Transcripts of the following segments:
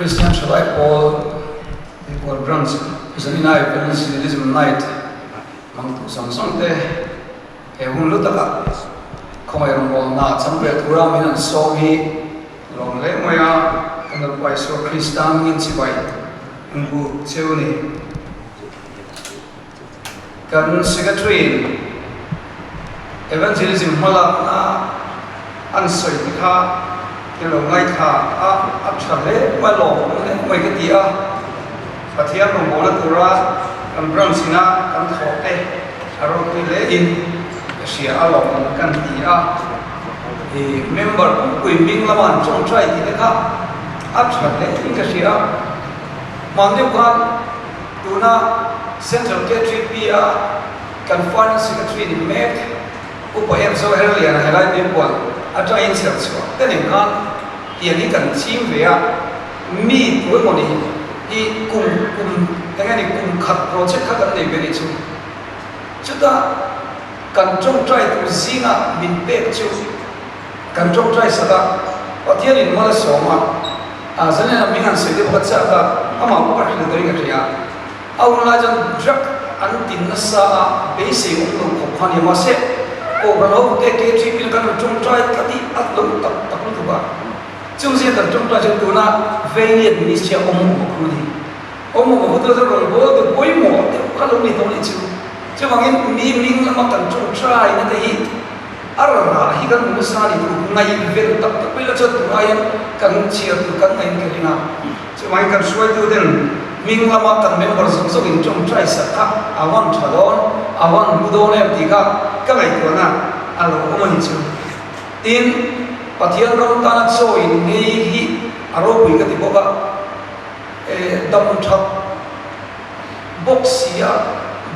Kristian Thalai Pawl Tuikual Branch Zanina Evangelism Night hmangtu zawng zawng te he hun hlu takah khawngaih rawngbawlna chang ve tura min an sawm hi lawm hle mai a, kan Lalpa Isua Krista hmingin chibai an bu cheu a ni. Kan Secretary-in Evangelism hmalakna an sawi te kha i lo ngaithla a, a tha hle mai lawm awm hle mai ka ti a. Pathian rawngbawlna tura kan branch ina kan thawh te a ropui hle in ka hria a lawm awm kan ti a. I member pumpui hming lama an tawngtai tih te kha a tha hle in ka hria a. Hmanlio khan Tuna Central KTP a kan Finance Secretary ni mek Upa em Zo Herliana helai Tuipuan atangin chher chhuah te nen khan tiang hi kan ching ve a, mi tu emaw ni hi kum kum eng nge ni kum khat project kha kan nei ve nih chu. Chutah kan tawngtai tur zinga min pek chu kan tawngtai sak a, Pathianin mal a sawm a. A zalen a hming an sawi deuh bawk a chiah ka amah pawh ka hrilh dawhin ka hria. A hun lai chuan drug an tin nasa a, beisei awm lo khawp kha a nia. Mahse, Kohhran ho te KTP in kan rawn tawngtai tlat hi a lo tak tak lutuk a. Chung zinga kan tawngtai chuan tuna Velian Ministry a awm awm a khu a ni. Awm awm a khu tuna chuan rawn bawl tur pawimawh deuh kha lo ni tawh a nih chu. Chuvangin mi hming lama kan tawngtai na te hi A rah hi kan hmu nasa a ni thu ngaihven tak tak mai la chuan tunah hian kan chhiar tur kan ngaih in ka ring a. Chuvangin kan hruaitu ten hming lama kan member zawng zawng in tawngtai sak kha a van tha dawn, a van hmu dawn em tih kha ka ngaihtuahna a lo awm a ni chu. Tin, Pathian ram tana chaw in ngei hi a ropui ka ti bawk a, e dam that bawk si a,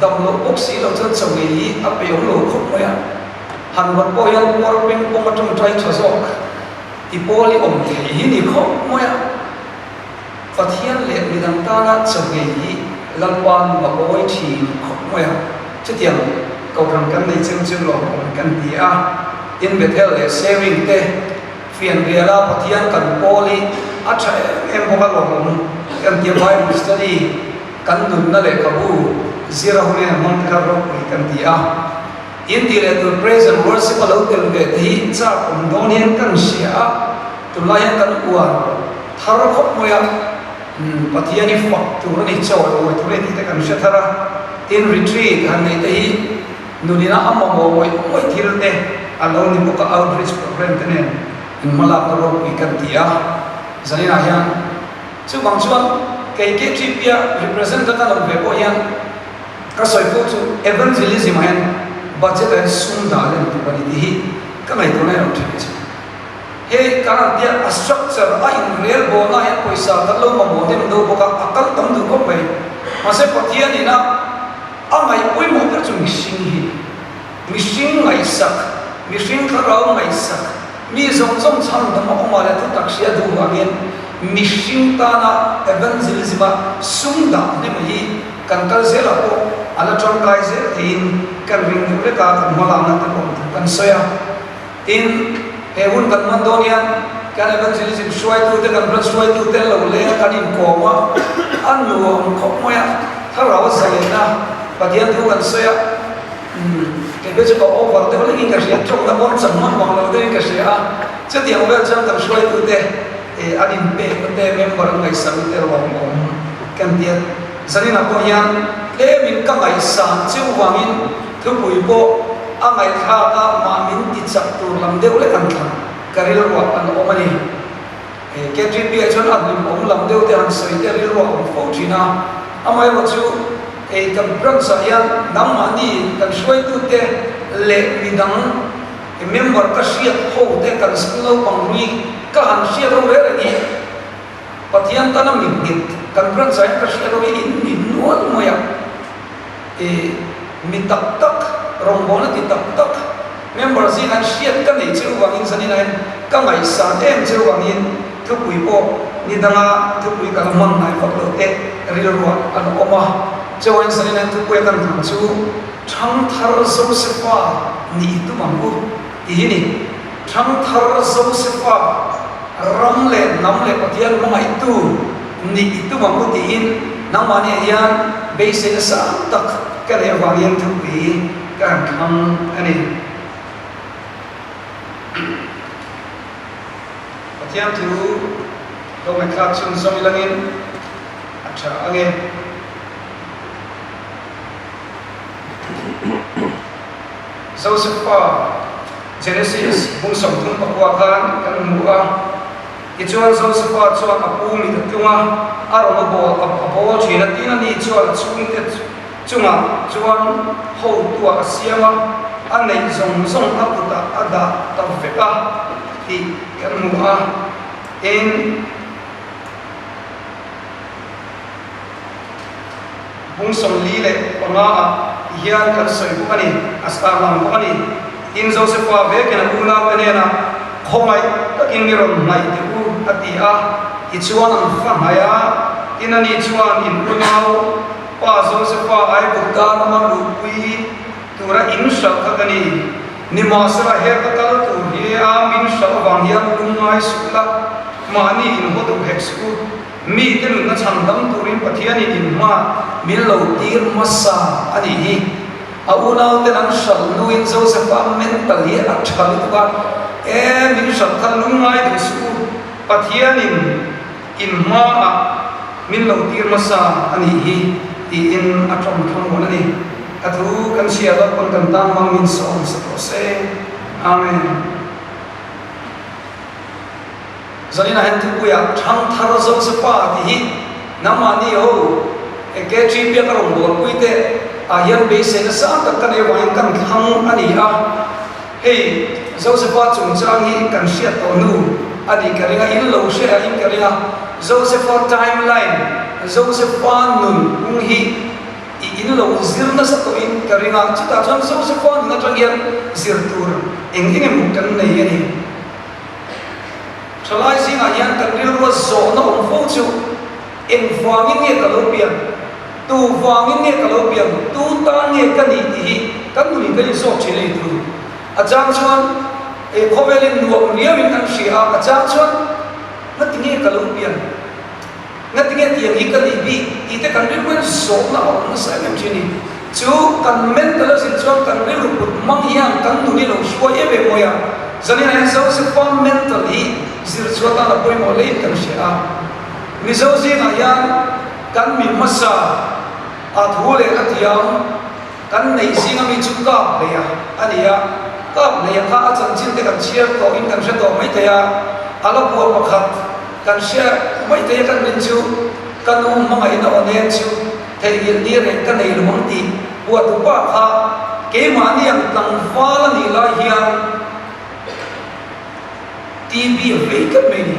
dam loh bawk si lo chuan chaw ngei hi a pe awm lo khawp mai a, han rawt pawh hian puar peng pawng atang tai tha zawk ti pawl i awm thei hi ni khawp mai a, Pathian leh midang tana chaw ngei hi Lalpa nu a awi thin khawp mai a, chutiang kohhran kan nei cheu cheu lo awm kan ti a, tin Bethel leh Sharing te Fianriala Pathian kan pawl hi a tha em em bawk a lawmawm kan tia Bible study kan nunna lehkhabu zira hunin a hmang te kha ropui kan ti a. In tih leh tur praise and worship a lo tel ve te hi chak awm dawn hian kan hria a, tunlai hian kan uar thar khawp mai a, Pathian hi fak tur a ni, chawi awi tur a ni tih te kan hre thar a. Tin retreat han neih te hi Nunina a mamawh ngawih ngawih thil te a lo ni bawk a, outreach program te nen in hmalakna ropui kan ti a, zaninah hian chuvang chuan kei KTP a represent a ka lo ve pawh hian ka sawi fo chu evangelism ah hian budget ah hian sum dah len tur a ni tih hi ka ngaihtuahna erawh thin chu. Hei kan han tia a structure a inrel bawlna ah hian pawisa kan lo mamawh nem do bawk a, a kal tam duh khawp mai. Mahse Pathianin a. A ngaih pawimawh ber chu mihring hi, mihring ngaihsak, mihring thlarau ngaihsak, mi zawng zawng chhan dam a awm a leh thutak hria duh vangin mihring tana evangelism a sum dah hnem hi kan kal zelah pawh a la tangkai zel theiin kan ring deuh lek a, kan hmalakna te pawh thu kan sawi a. Tin, he hun kan hman dawn hian kan evangelism hruaitute, kan branch hruaitute lo leng a kan inkawm a, a nuam khawp mai a, thlarau a zalen a, Pathian thu kan sawi a, umm kei pawh chu ka over deuh hlek in ka hria, tawngna pawn chang hman vang lo deuhin ka hria a, chutiang vel chuan kan hruaitute eh an inpekna te, member an ngaihsakna te lawm awm kan ti a, zaninah pawh hian tlemin ka ngaihsan cheu vangin Thupui pawh a ngaihthlak a mah min ti chak tur lam deuh lek an thlang ka rilruah an awm a ni. KTP ah chuan a hlim awm lam deuh te han sawi te rilruah awm fo thin a, amaherawh chu hei kan branch ah hian nangmahni kan hruaitute leh midang member ka hriat ho te kan school naupang hlui ka han hriat ho reng reng hi Pathian tana mi nghet kan branch ah hian ka hriat ho hi in ni nual mai a. I mi tak tak, rawngbawlna ti tak tak, member zing an hriat ka nei cheu vangin zanin ah hian ka ngaihsan em cheu vangin thupui pawh ni danga thupui ka la hman ngai vak lo te rilruah an awm a. Chuangin zanin ah hian thupui a kan hman chu Thangthar Josefa nih i tum ang u tih hi ni. Thangthar Josefa ram leh hnam leh Pathian hmangaihtu. Nih i tum ang u tiin nangmahniah hian beiseina sang tak ka neih avangin thupui ka han thlang a ni. Pathian thu lo ngaihthlak chhunzawm ilangin a tha ang e. Josefa Genesis bung 39 khan kan hmu a. Tichuan Josefa chuan a pu mit a tlung a, a rawn a bawl a bawl thin a, tin ani chuan a chhungte chungah chuan hotuah a siam a, a neih zawng zawng a kutah a dah ta vek a tih kan hmu a. Tin, bung 45 ah hian kan sawi bawk a ni, a star lang bawk a ni. Tin, Josefa vekin a unaute hnenah, Khawngaih takin mi rawn hnaih teh u, a ti a. Tichuan an fa hnaih a, tin ani chuan in unau pa Josefa Aigupta rama luhpui tura in hralh kha ka ni. Nimahsela heta kal tur hi a min hralh avang hian lungngai suh la, mahni in haw duh hek suh u. Mite nunna chhan dam turin Pathianin in hmaah min lo tir hmasa a nih hi. A unauten an hralh hnuin Josefa mental hi a tha lutuk a, E, min hralh kha lungngai duh suh u, Pathianin in hmaah min lo tir hmasa a nih hi, tiin a tawng thlamuan a ni. A thu kan hria loh pawn kan tan hmang min sawm sa tawh se. Amen. Zaninah hian thupuiah Thangthar Josefa tih hi nangmahni ho KG biak a rawn bawlpui te ah hian beiseina sang tak ka nei avangin kan thlang a ni a. Hei Josefa chungchang hi kan hriat tawh hnu a nih ka ring a, in lo hre ah in ka ring a. Josefa timeline, Josefa nun kung hi i in lo zir nasa tawhin ka ring a, chutah chuan Josefa nun atang hian zir tur eng eng emaw kan nei a ni. Thalai zingah hian kan rilrua zawhna awm fo chu, Engvangin nge ka lo pian? Tu vangin nge ka lo pian? Tu tan nge ka nih tih hi kan nunin kan inzawk thin a ni tur. A chang chuan eh khawvelin nuam riauin kan hria a, a chang chuan ngati nge ka lo pian? Ngati nge tiang hi ka nih bik? Tih te kan rilruin zawhna a awm nasa em em thin a ni. Chu kan mental a zin chuan kan rilru put hmang hian kan nun hi lo hruai em em mai a. Zanin ah hian Josefa mental hi zir chhuah tan a pawimawh hlein kan hria a. Mizo zingah hian kan mi hmasa a thu leh la thiam kan neih zinga mi chu Kap Hleia a ni a. Kap Hleia kha a chanchin te kan chhiar tawhin kan hre tawh maithei a, a la buah pakhat kan hre maithei a kan rin chu ka nu hmangaihna aw nen chu Theihnghilh ni reng ka nei lo ang tih huatupa kha keimahni ang tlangval a nih lai hian TB a vei tlat mai ni.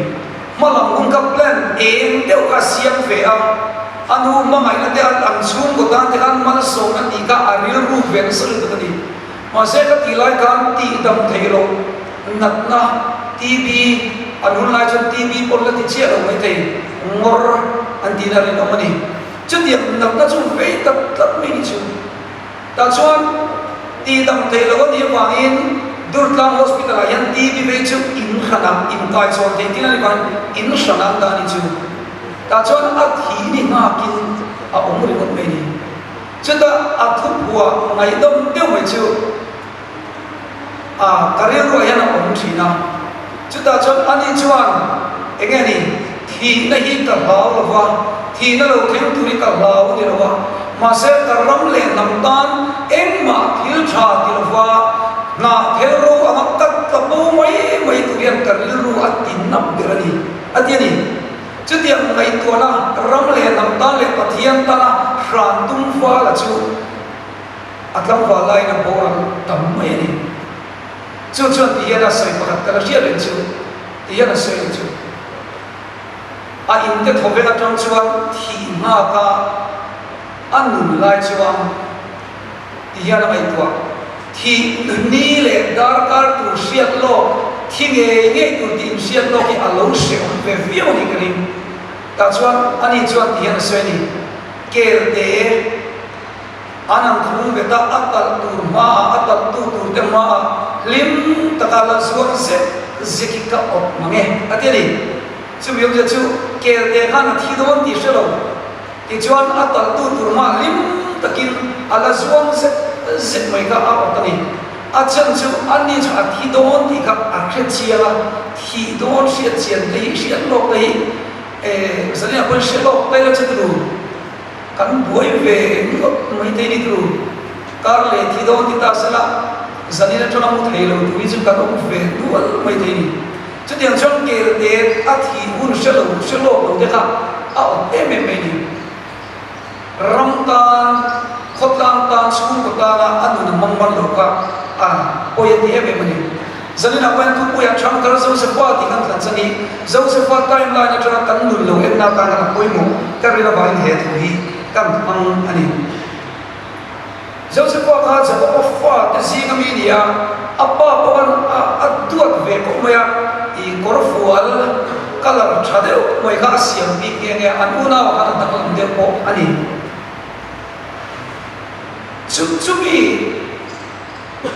Hmalam hun kha plan eng deuh kha a siam ve a, a nu hmangaihna te an chhungkaw tan te khan malsawmna tih kha a rilru ve nasa lutuk a ni. Mahse ka tih lai khan tihdam theih loh natna TB an hun lai chuan TB pawn la ti chiah lo maithei ngawr an tihna rinawm a ni. Chutiang natna chu vei tak tlat mai ni chu. Tah chuan tihdam theih loh a nih avangin Durtlang Hospital ah hian TB vei chu in hranah inkai chhawn theih tin a ni vangin in hranah an dah a ni chu. Tah chuan a thih ni nghakin a awm ringawt mai ni. Chutah a thuphuah ngaihdawm deuh mai chu a ka rilruah hian a awm thin a. Chutah chuan ani chuan eng nge ni, thihna hi ka hlau lo va, thihna lo thleng tur hi ka hlau a ni lo va, mahse ka ram leh hnam tan engmah thil tha ti lo va, hnah thel ro anga ka tla bo mai mai tur hian ka rilru a ti nap ber a ni, a ti a ni. Chutiang ngaihtuahna ram leh hnam tan leh Pathian tana hran tum vala chu a tlangval laiin a boral tam mai a ni. Chu chuan ti hian a sawi pakhat ka la hriat reng chu, ti hian a sawi reng chu. A inte thawveng atang chuan thih nghaka a nun lai chuan ti hian a ngaihtuah. Thih ni leh darkar tur hriat lawk, thi ngei ngei tur tih inhriat lawk hi a lo hrehawm ve viau a nih ka ring. Tah chuan ani chuan ti hian a sawi a ni, Kelte an ang khung bet a, a talh tur hmaah, a talhtu turte hmaah hlim taka la zuar zek zek hi ka awp mang e, a ti a ni. Chumi awmzia chu kelte khan a thi dawn tih hre lo. Tichuan a talhtu tur mah hlim takin a la zuang zet zet mai kha a awt a ni. A chhan chu ani chu a thi dawn tih kha a hre chiang a, thih dawn hriat chian te hi hriat lawk te hi eh Zalina pawhin hre lawk daih la chu turu kan buai ve ngawt mai thei ni turu kar leh thi dawn ti ta sela Zalina atanga mu thei lo tur hi chu kan awm ve nual mai thei ni. Chutiang chuan kelte a thih hun hre lo, hre lawk lo te kha a awm em em mai ni. Ram tan, khawtlang tan, chhungkaw tana a nun a hmang man lo kha a pawi a ti em em a ni. Zaninah pawhin Thupuiah Thangthar Josepha tih kan thlan chang hi Josepha timeline atanga kan nun lo enna atan khan a pawimawh ka rin avangin he thu hi kan hmang a ni. Josepha kha Jakoba fate zinga mi a ni a, a pa pawh khan a duat ve khawp mai a, ih kawrfual colour tha deuh mai kha a siam bik nghe nghe a, an unau ah khan a danglam deuh pawh a ni. Chu chumi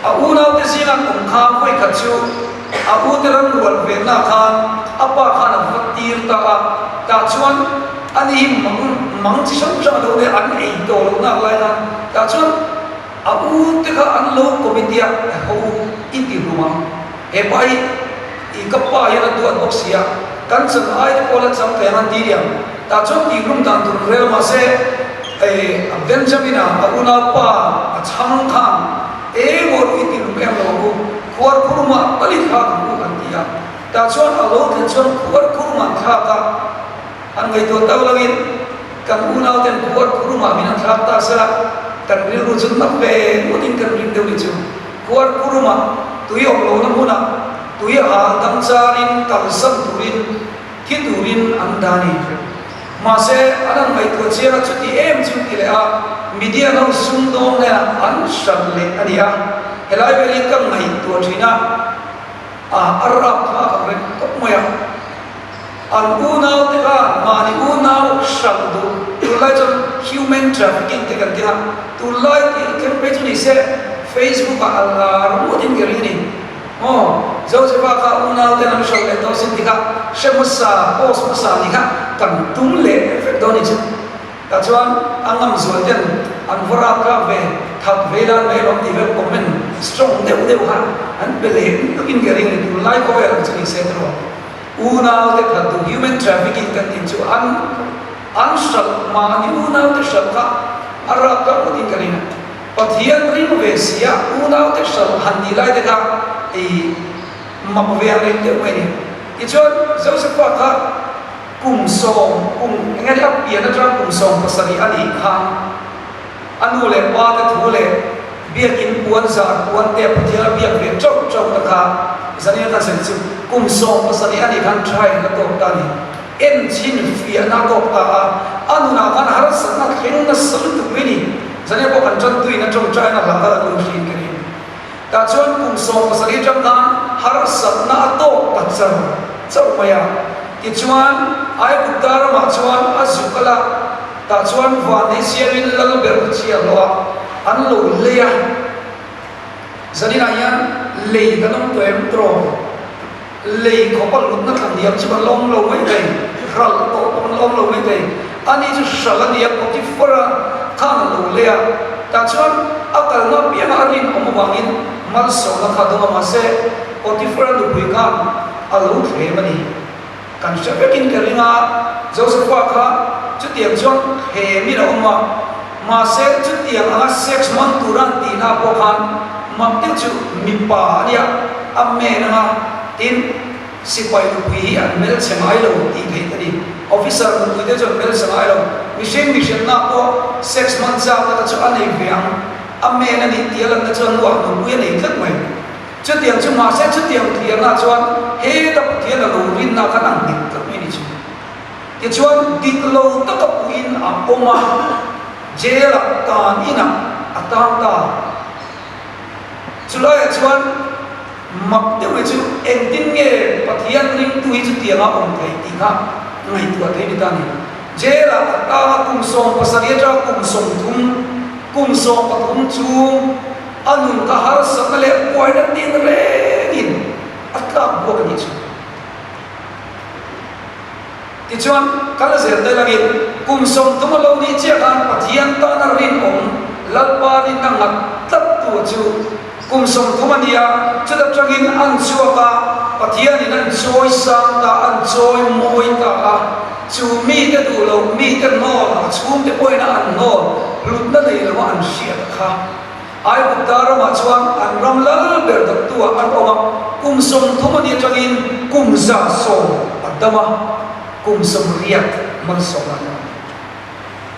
a unaute zinga kum kha vawikhat chu a ute ram rual venna khan a pa khan a va tir ta a, tah chuan Ani hi mang mang chi hrang hrang a lo nei a, an ei tawh loh nak lai khan tah chuan a u te kha an lo committee a ho i ti hlum ang. He pa hi i ka pa hian a duat bawk si a, kan chan ai te pawh la chang thei ang an ti diam. Tah chuan tih hlum dan tur rel mahse Benjamin-a a unaupa a chhang khan eng aw i ti hlum em lo ang u, khuar khurumah pali thlak ang u an ti a. Tah chuan a lo thlen chuan khuar khurumah thlak a. An ngaihtuah tak loin kan unauten khuar khurumah min an thlak ta sela, kan rilru chu na ve ngawtin kan ring deuh ni chu. Khuar khurumah tui awm lohna hmunah tui a hal dang charin kalsan turin thi turin an dah ni. Mahse, an han ngaihtuah chiang a chuti em chu ti leh a, Midian ho sumdawng hnenah an hran leh a ni a. Helai vel hi ka ngaihtuah thin a, a rap thlak ang reng khawp mai a. An unaute khan mahni unau hrang duh, tunlai chuan human trafficking te kan ti a, tunlai tih thleng phei chu ni se Facebook ah a lar ngawtin ka ring a ni. Aw, Josepha kha unauten an hrang leh tawh sin tikah hre hmasa, post hmasa nih kha kan tum leh vek dawn ni chu. Tah chuan a ngam zual ten an va rap tlak ve, that ve dan mai alawm tih vel comment strong deuh deuh kha an pe leh lutukin ka ring a ni, tunlai khawvel ang chu ni se tiraw. Unaute khat duh human trafficking kan tih chu an an hralh mahni unaute hralh kha a rap tlak ngawtin ka ring a. Pathian ring ve si a unaute hralh han tih lai te kha i mak ve ang reng deuh mai a ni. Tichuan Josepha kha kum sawm kum eng nge a pian atang kum 17 a nih khan a nu leh pa te thu leh Biakin puan zar puan te Pathian a biak ve teuh teuh na kha Zania khan sawi chu kum 17 a nih khan try na tawk ta a ni. En chhin fiahna a tawk ta a, a nunah khan harsatna thleng nasa lutuk mai a ni. Zania pawh kan tantuiin a tawngtaina hla kha kan lo hrin ka ni. Tah chuan kum 17 atang khan harsatna a tawk ta char char mai a. Tichuan Aigupta ramah chuan a zu kal a. Tah chuan van hi siamin lal ber chhiah hlawh a an lo lei a, zaninah hian lei kan awm tawh em tawh? Lei khawpa lutna thlan diam chu kan la awm lo mai thei, hralh tawh pawh kan la awm lo mai thei. Ani chu hralh a ni a, Potiphar-a khan a lo lei a, tah chuan a kalna apiangah a rinawm avangin malsawmna kha a dawng a, mahse Potiphar-a nupui khan a lo thlem a ni. Kan hre vekin ka ring a, Josepha kha chutiang chuan hemin a awm a, mahse chutiang anga sex hmang tura an tihna pawh khan mak deuh chu mipa a nia, a men anga, tin sipai nupui hi an hmelchhe ngai lo tih theih a ni. Officer nupui te chu an hmelchhe ngai lo, mihring mihrinna pawh sex hman chakna kha chu a nei ve ang, a men a nih tih a lanna chuan nuah nupui a nei tlat mai. Chutiang chu mahse chutiang thliarna chuan heta Pathian a lo rinna khan a nghet tlat mai ni chu. Tichuan dik lo taka puiin a awm a, jail ah tan inah a tang ta. Chulaiah chuan mak deuh hi chu engtin nge Pathian ringtu hi chutianga awm thei tih kha ngaihtuah thei ni ta ni. Jail ah a tang a kum 17 atanga kum 30, kum 13 chhung, A nun ka harsatna leh buaina tin rengin a tlak buak a nih chu. Tichuan, kal zel te langin kum 30 a lo nih chiah khan Pathian tana rinawm Lalpa rinna nghat tlattu chu kum 30 a ni a, chuta tangin an chhuak a, Pathianin an chawi sang ta, an chawi mawi ta a, chu mite duh loh, mite hnawl, a chhungte pawhin a an hnawl hlutna nei lova an hriat kha. Aigupta ramah chuan an ram lal ber dawttuah an awm a, kum 30 a nih atangin kum 110 a dam a, kum 80 malsawmna a dam a ni.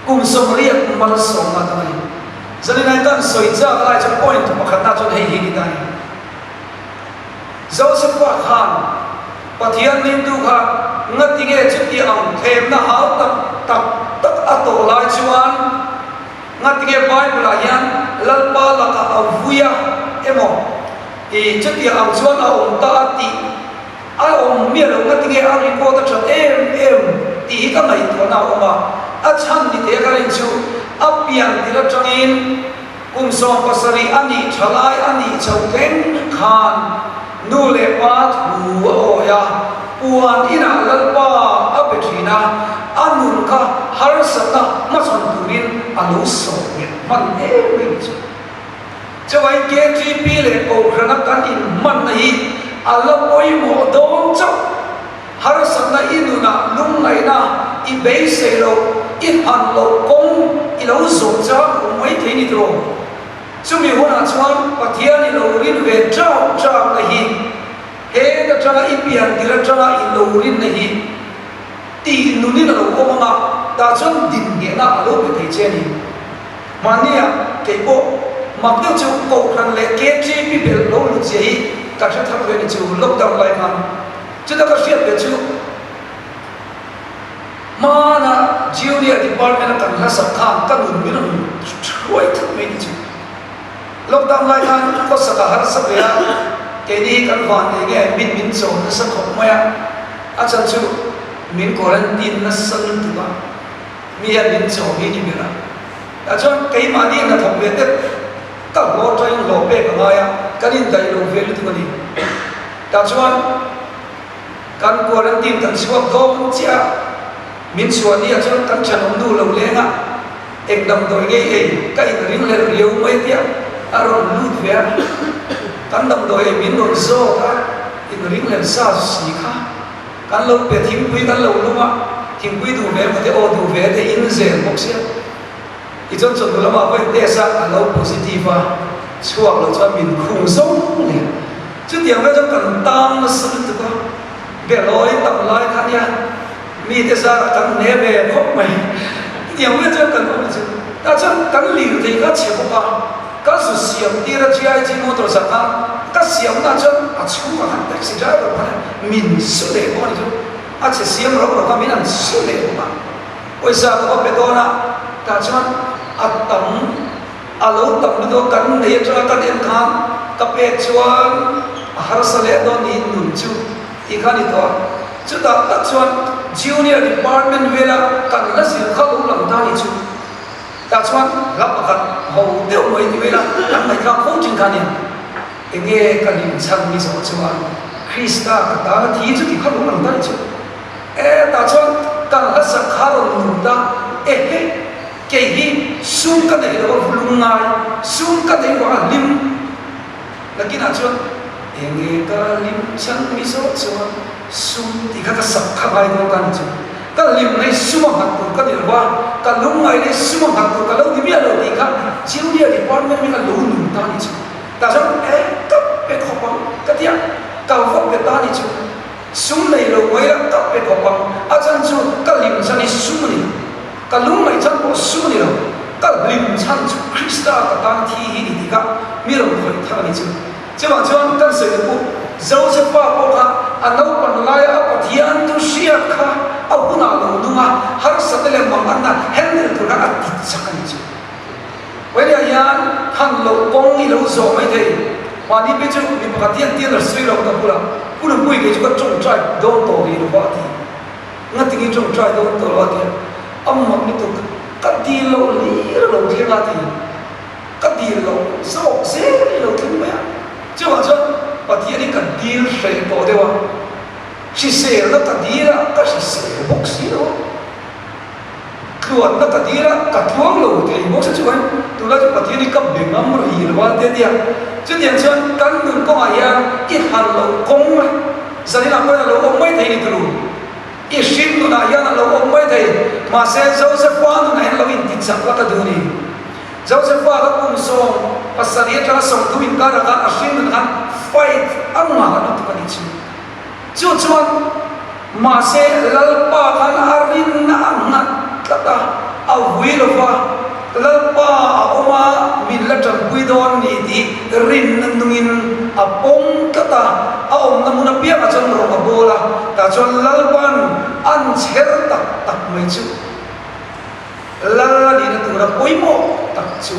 Kum 80 malsawmna a dam a ni. Zaninai tan sawi chak lai chu point pakhatna chuan hei hi ni ta a ni. Josefa khan Pathian ringtu kha ngatinge chuti ang thlemna hau tak tak tak a tawh lai chuan, Ngatinge Bible ah hian Lalpa lakah a vui a emaw i chutiang ang chuan a awm ta a tih a awm miah lo, ngatinge a record a that em em tih hi ka ngaihtuahna a awm a, a chhan ni thei a ka rin chu a pian tir atangin kum 17 a nih tha lai a nih chho thleng khan nu leh pa thu a awi a, puan inah Lalpa a pe thin a, a nun kha harsatna hmachhawn turin a lo sawm nghet hman em mai ni chu. Chuvangin KTP leh Kohhrana kan inhmanna hi a la pawimawh dawn chauh. Harsatna i nunah lungngaihna i beisei loh, i han loh kawng i lo zawh chang awm mai thei ni tiraw? Chumi hunah chuan Pathian i lo rin ve chauh chauhna hi he atanga i pian tir atanga i lo rinna hi tih nunin a lo awm ang a, tah chuan din nghehna a lo pe thei che a ni. Mahnia kei pawh mak deuh chu Kohhran leh KTP belh lo lut zia hi ka hre thar ve ni chu lockdown lai khan. Chuta ka hriat ve chu hmana Junior Department a kan hlasak khan ka nun min rawn hruai thut mai ni chu. Lockdown lai khan khawsak a harsa ve a, keini hi kan van nei nge min min chawm nasa khawp mai a, a chan chu min quarantine nasa lutuk a, mi hian min chawm hi ni ber a. Tah chuan keimahni hnathawk ve te ka hlawh atangin hlawh pek a ngai a, kan indaih lo ve lutuk a ni. Tah chuan kan quarantine kan chhuak dawn chiah a, min chhuah ni ah chuan kan thenawm nu lo leng a, eng damdawi ngei ei ka inring hlelh riau mai tia a rawn lut ve a, kan damdawi ei min rawn zawk a, inring hlelh sa si kha kan lo pe thingpui kan lo lum a, thingpui duh ve emaw te aw duh ve te in zel bawk sia. Tichuan chawhnu lamah pawhin test a a lo positive a, chhuak lo chuan min khung zawng leh. Chutiang vel chuan kan tang nasa lutuk a, behlawi tam lai kha nia mite zarah kan hne ve khawp mai. Chutiang vel chuan kan awm chu tah chuan kan lirthei kha chhe bawk a, ka zu siam tir a GIG Motors ah khan ka siamna chuan a chhungah khan taxi driver khan min su leh bawk a ni chu, a chhe siam rau rau kha min an su leh bawk a. Pawisa ka va pe dawn a, tah chuan a tam, a lo tam lutuk a, kan nei atanga kan en khan ka pek chuan a harsa leh dawn niin nun chu tih kha a ni tawh a. Chutah tak chuan Junior Department vela kan la zir kha lo lang ta ni chu. Tah chuan hla pakhat ho deuh mai ti vela kan ngaihthlak fo thin kha a nia. Enge ka lim chhan ni zawh chuan Krista ka tana thi chu tih kha lo lang ta ni chu. E tah chuan kan hlasak kha rawn nung ta, e he, kei hi sum ka neih lo a vulung ngai, sum ka neih vang a hlim. Nakinah chuan enge ka hlim chhan mi zawk chuan sum tih kha ka sak kha ngai dawn ta ni chu. Ka hlim nei sum a nghat tur ka ni lo va, ka lungngai nei sum a nghat tur ka lo ni miah lo tih kha Junior Department mi kha lo nung ta ni chu. Tah chuan e ka pe khawp ang ka ti a, ka va pe ta ni chu. Sum nei lo mai la ka pe khawp ang, a chan chu ka hlim chhan hi sum a ni lo, ka lungngaih chhan pawh sum a ni lo, ka hlim chhan chu Krista ka tan thi hi ni tih kha mi rawn khawih thar a ni chu. Chuvang chuan kan sawi duh pawh Josefa pawh kha a naupan laia a Pathian thu hriat kha a hunah lo nung a, harsatna leh manganna handle tur kha a ti chak a ni chu. Waiah hian than loh kawng i lo zawh mai thei. Mahni phei chu mi pakhat hian tir la sawi lo ka bulah Pu Nupui kei chu ka tawngtai dawn tawh rih lo va a ti. Ngatinge tawngtai dawn tawh lo a ti a, a mak lutuk ka dil loh hlir a lo thleng a ti. Ka dil loh zawk zel i lo thleng mai a. Chuvang chuan Pathian hi ka dil hreh tawh deuh a. Hriselna ka dil a, ka hrisel bawk si lo a. Tluanna ka dil a, ka tluang lo thei bawk si chuan tunlai chu Pathian hi ka be ngam rih lo a tia nia. Chutiang chuan kan nun kawngah hian i han loh kawng a, zaninah pawhin a lo awm mai thei ni tulu. I hrin nunah hian a lo awm mai thei, mahse Josepha nunah hian lo intichak la ka duh ni. Josepha kha kum 70 atanga 30 inkar ah khan a hring nun khan fight a ngah lutuk a nih chu. Chu chuan mahse Lalpa khan a rinna a nghat tlat a, a vui lo va, Lalpa a awm a, min la tanpui dawn ni tih rinna nungin a pawm tlat a, a awmna hmun apiangah chuan rawng a bawl a, tah chuan Lalpa'n an chher tak tak mai chu. Lal a nihna tura pawimawh tak chu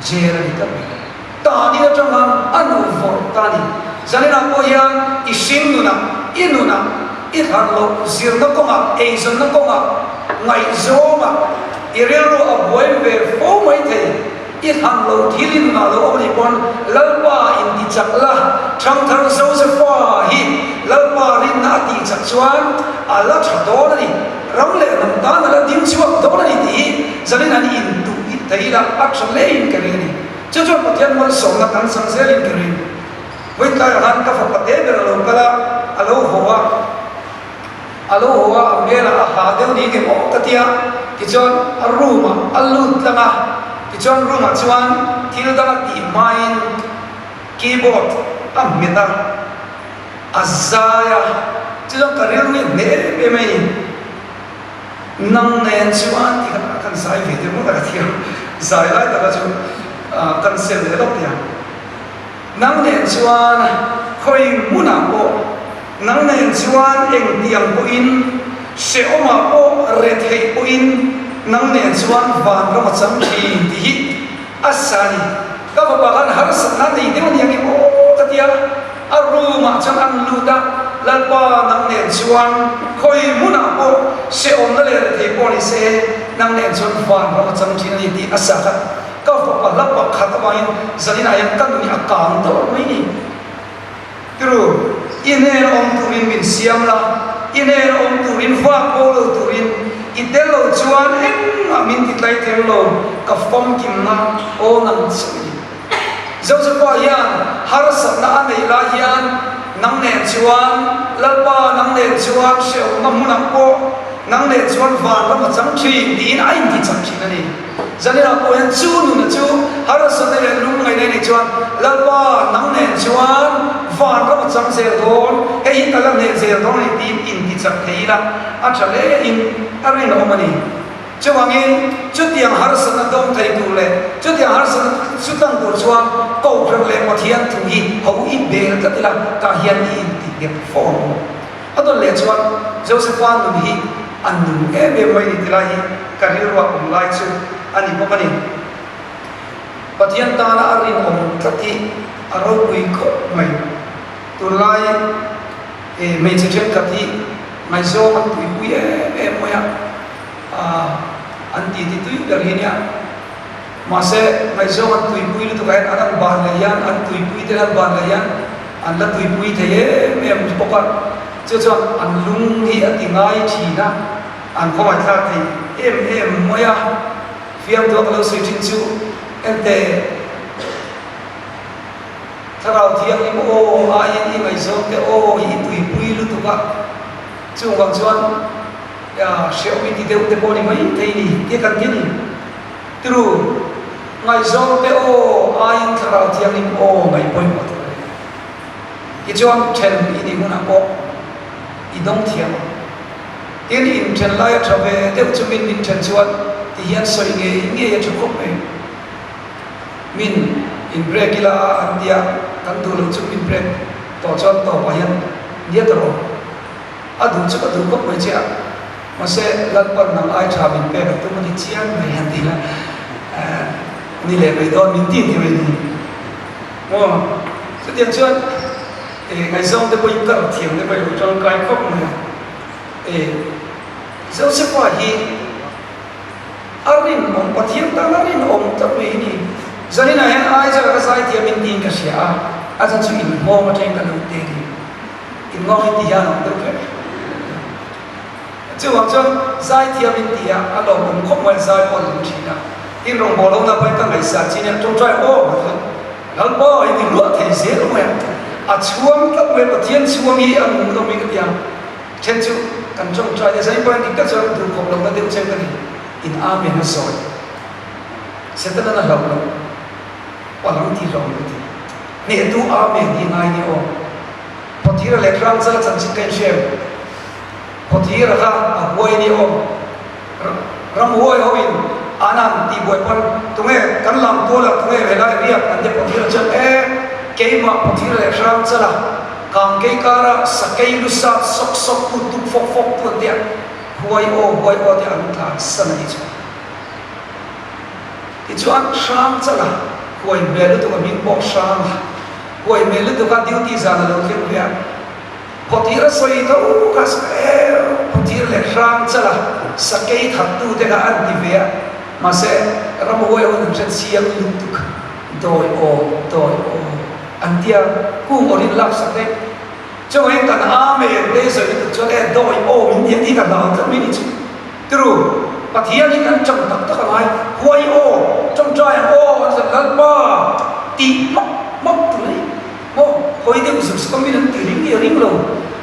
jail a ni tlat mai. Tahni atanga a nu vawrh ta a ni. Zaninah pawh hian i hring nunah, i nunah, i thlan loh zirna kawngah, eizawnna kawngah, ngaihzawngah i rilru a buai ve fo mai thei. I thlan loh thil i nunah lo awm a nih pawn Lalpa intichak la, Thangthar Josepha hi Lalpa rinna a tihchak chuan a la tha dawn a ni. Ram leh hnam tan a la ding chhuak dawn a ni tih hi zanin an intuh thei ila a tha hlein ka ring a ni. Chu chuan Pathian malsawmna kan chang zelin ka ring. Vawitlaiah khan ka fapa te ber a lo kal a, a lo haw a, a lo haw a, a hmelah a ha deuh ni nge maw ka ti a, tichuan a room ah a lut tlang a, tichuan room ah chuan thil dang a tih hmain keyboard a hmet a, a zai a, chu chuan ka rilru hi a hneh em em a ni, nang nen chuan tih kha kan zai ve deuh ngawt a ka ti a, zai lai taka chu kan sel leh lawk teh ang. Nang nen chuan khawi hmunah pawh, nang nen chuan engtiang pawhin, hrehawmah pawh, retheih pawhin, nang nen chuan vanram a chang thin tih hi a sa a ni. Ka fapa khan harsatna a nei deuh a ni ang em aw ka ti a, a room ah chuan an lut a, Lalpa nang nen chuan khawi hmunah pawh hrehawmna leh retheih pawh ni se, nang nen chuan vanram a chang thin a ni tih a sa kha. Ka fapa hla pakhat avangin zaninah hian ka nun hi a kang dawrh mai ni. Tiru, i hnen awm turin min siam la, i hnen awm turin vak bo lo turin, i tel lo chuan engmah min ti tlai thei lo, ka famkimna aw nang chiah i ni. Josepha hian harsatna a neih lai hian nang nen chuan, Lalpa nang nen chuan hrehawmna hmunah pawh nang nen chuan vanram a chang thin tiin a inti chak thin a ni. Zanina pawh hian chu nuna chu harsatna leh lungngaihna nih chuan Lalpa nang nen chuan vanram a chang zel dawn, hei hi ka la hneh zel dawn a ni tiin inti chak thei ila a tha hle in a rinawm a ni. Chuvangin chutiang harsatna dawng thei tur leh chutiang harsatna chu tlang tur chuan Kohhran leh Pathian thu hi ho i bel tlat ila tah hian i inti nghet fo ang u. A dawn leh chuan Josepha nun hi a nung em em mai ni ti lai hi ka rilruah awm lai chu a ni bawk a ni. Pathian tana a rinawm tlat hi a ropui khawp mai. Tunlai hmeichhe thenkhat hi ngaihzawng an tuipui em em mai a, an titi tui ber hi nia. Mahse ngaihzawng an tuipui lutuk ah hian an an ban leh hian an tuipui te an ban leh hian an la tuipui thei em em bawk a, chu chuan an lung hi a ti ngai thin a, an khawngaihthlak thei em em mai a, fiamtu a ka lo sawi thin chu ente Thlarau Thianghlim aw aiin i ngaihzawng te aw hi i tuipui lutuk a, chung vang chuan hrehawm i ti deuh te pawh ni mai thei ni tia kan ti a ni. Tru, ngaihzawng te aw aiin Thlarau Thianghlim aw ngaih pawimawh tur a ni. Tichuan then i nih hunah pawh i dawng thiam ang. Tin, inthen lai a tha ve deuh chu min min then chuan ti hian sawi ngei ngei a tha khawp mai. Min in break ila an tia, kan duh loh chu min break tawh chuan tawpah hian nia ta rawh. A duh chu ka duh khawp mai che a. Mahse, Lalpan nang ai tha min pek a tum a ni chiang mai a ti a, ni leh mai dawn min ti ti mai ni. Maw? Chutiang chuan ngaihzawng te pawh in kar thiam te pawh i lo tangkai khawp mai a. Josepha hi a rinawm, Pathian tan a rinawm tlat mai hi ni. Zaninah hian Aizala ka zaithiam in tiin ka hria a, a chan chu inhmawng atangin ka lo te ni. In ngawng hi ti hian a awm deuh kher. Chuvang chuan zaithiam in ti a, a lawmawm khawp mai zai pawh an awm thin a. Tin rawngbâwl ho na pawhin ka ngaihsah chin hian tawngtai aw ka ti a, Lalpa i ti luah thei zel mai a, a chhuang tlat mai Pathian chhuang hi a nung lo mi ka ti a, then chu kan tawngtai te zai pawhin dik tak chuan duhkhawp lohna deuh cheu ka ni, in Amen a sawi. Setanan a hlauh loh palang ti hlawm ka ti. Hnehtu Amen hi ngai ni aw. Phawthira leh Hrangchala chanchin ka inhre em? Phawthira kha a huai ni aw. Ramhuai ho in an han tih buai pawn tunge kan lam tual ah tunge helai riak an tia Phawthira chuan e keimah Phawthira leh Hrangchala kangkei kara sakei lu sat sawk sawk tu tuk fawk fawk tu an tia huai aw huai aw tia an tlan san a nih chu. Tichuan Hrangchala huai hmel lutuk a hming pawh Hranga huai hmel lutuk a duty zan a lo thleng ve a. Phawtir a sawi tho kha Phawtir leh Hrangchala sakei thattu te kha an ti ve a, mahse ramhuai hun an hre chiang lutuk dawi aw dawi aw an tia kung awrin lak sak daih. Chuvangin kan Amen te sawi lutuk chuan e dawi aw min ti a tih ka hlau tlat mai ni chu. Tiru, Pathian hi kan tang tak tak a ngai, huai aw, tawngtai ang aw an zan Lalpa tih hmak hmak tur a ni. Maw, hawi deuh zuk zuk a min an ti ring nge ring lo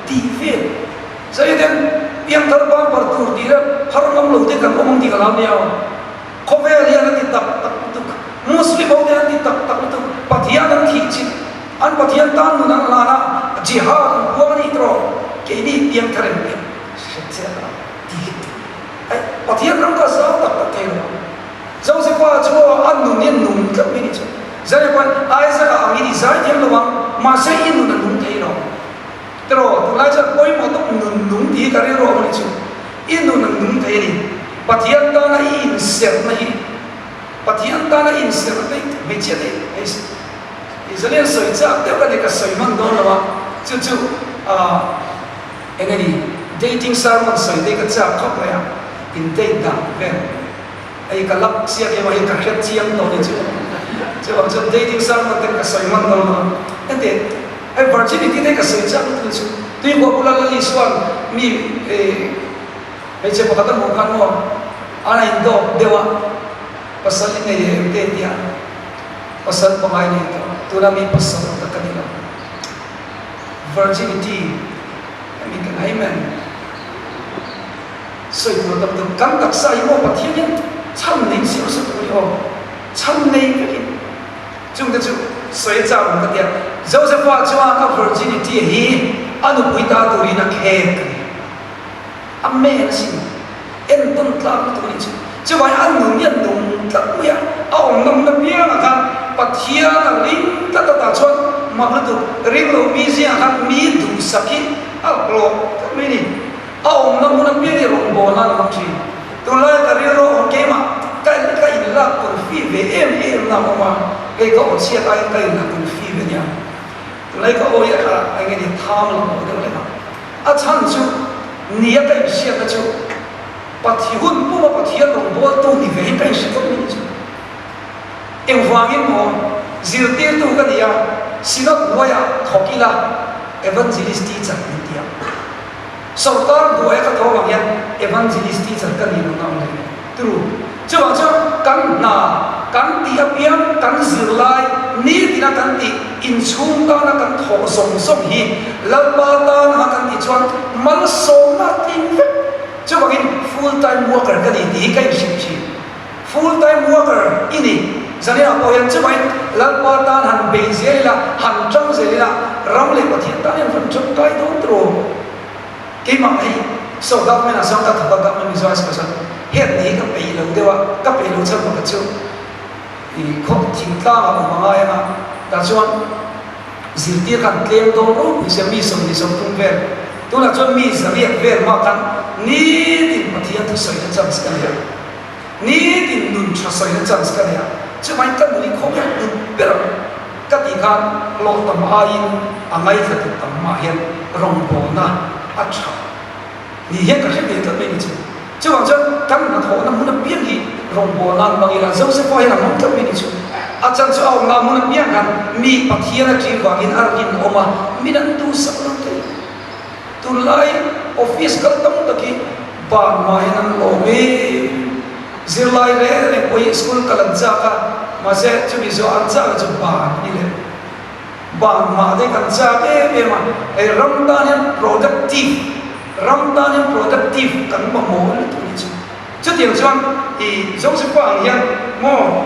tih vel. Zai ten piangthar bamper tur tih leh phar ngam lo te kan awm ang tih ka hlau nia aw. Khawvel hian an ti tak tak lutuk, Muslim ho te an ti tak tak lutuk, Pathian an thih chit, an Pathian tan nun an hlan a, jihad an huang a nih tawh, keini piangthar em piang hre chiah lo tih ai Pathian ram kha zau tak tak thei lo. Josefa chu a nun hi a nung tlat mai ni chu. Zai pawn Isaac-a angin i zai thiam lo ang, mahse i nun a nung thei lo. Tiraw, tunlai chuan pawimawh tawk nun nung tih hi ka rilru a awm a ni chu. I nun a nung thei a ni. Pathian tana i inserhna hi, Pathian tana i inserhna te hmeichhia te hei Israel sawi chak deuh ka ni, ka sawi hman dawn lo a, chu chu ah eng nge ni, dating sermon sawi te hi ka chak khawp mai a, in date dan vel. Hei ka lak chiah em a hei ka hriat chiang tawh ni chu. Chuvang chuan dating sermon te ka sawi hman dawn lo a. Heti hei virginity te ka sawi chiah lutuk ni chu. Tuikhuah bula Lal Isua'n mi hmeichhe pakhat a hmuh khan maw an a indawk deuh a, pasal i nei em te tia pasal pangai nei tawh tuna mi pasal tak ka ni lo. Virginity hemi kan Amen. Sawi tur tam deuh kan taksa hi maw Pathian hian chhan nei siam sa tur hi aw chhan nei vekin chung te chu sawi a chak ang ka tia Josepha chuan a virginity hi a nupui ta turin a khek a ni a men asin entawn tlak lutuk a nih chu chuvai a nun hian nung tlat mai a a awm nawm na piangah khan Pathian a ring tlat a tah chuan mak lutuk ring lo mi zingah khan mi duhsak hi a hlawh tlat mai a ni. A awmna hmun apiang hi rawngbâwl nan a hmang ṭhin. Tunlaia ka rilru a awm keimah ka ka inlak confi ve em em na a awm a, hei ka aw chhiat aiin ka inla confi ve nia. Tunlai ka aw hi a eng nge ni tham lam aw deuh lek a. A chhan chu nia ka inhriatna chu Pathi hun puma Pathian rawngbâwltu ni ve hi ka inhre tlat mai ni chu. Engvangin maw zirtirtu ka ni a, Synod hnuaiah thawk ila Evangelist teacher min ti a. Sorkar buaia ka tho vang hian Evangelist teacher ka ni lo na awm reng turu. Chuvang chuan kan hna kan tih apiang kan zirlai nitina kan tih inchhung tana kan thawh zawng zawng hi Lalpa tana kan tih chuan malsawmna a tling vek. Chuvangin full time worker ka ni tih hi ka inhrilh thin. Full time worker i ni. Zaninah pawh hian chuvangin Lalpa tan han bei zel ila, han tang zel ila, ram leh Pathian tan hian van tangkai dawn tur aw. Keimah hei so government ah chuan ka thawk a, government Mizo High School chuan head ni hi ka peih lo deuh a, ka peih lo chhan pakhat chu i khaw thingtlang ah awm a ngai ang a, tah chuan zirtir khan tlem dawn ropui sia mi 23 vel, tunah chuan mi zariat vel hma khan nitin Pathian thusawi na chance ka nei a. Nitin nun tha sawina chance ka nei a, chuvangin ka nun i khawm hian nun ber ang ka tih khan hlawh tam aiin a ngaithla tu tam mah hian rawngbawlna a tha ni hian ka hre ve tlat mai ni chu. Chuvang chuan kan hnathawhna hmun apiang hi rawngbawlna an hmang ila, Joseph pawh hian a hmang tlat mai ni chu. A chan chu a awmna hmun apiang khan mi Pathian a ṭih vangin a rakin a awm a, min an duhsak lo thei. Tunlai office kal tam tak hi ban mahin an lawm i zirlai reng reng pawh hi school kal an chak a, mahse chumi zawh an chak ah chu ban a ni leh. Ban mah te kan chak em em a, hei ram tan hian productive, ram tan hian productive kan mamawh lutuk a ni chu. Chutiang chuan i Josepha ang hian maw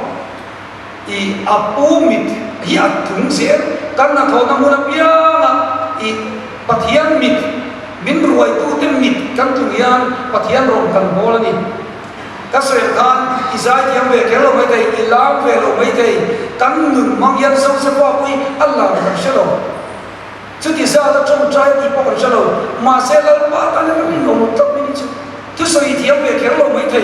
i a pu mit hi a tlung zel, kan hnathawhna hmun apianga i Pathian mit, min ruaitute mit kan tlung hian Pathian rawn kan bawl a ni. Ka sawi ang khan i zaithiam ve kher lo maithei, i lam ve lo maithei, kan nun hmang hian Josepha pawh hi a lar kan hre lo. Chuti zat a tawngtai tih pawh kan hre lo. Mahse Lalpa tan hian a rinawm tlat mai ni chu. Thusawi i thiam ve kher lo mai thei.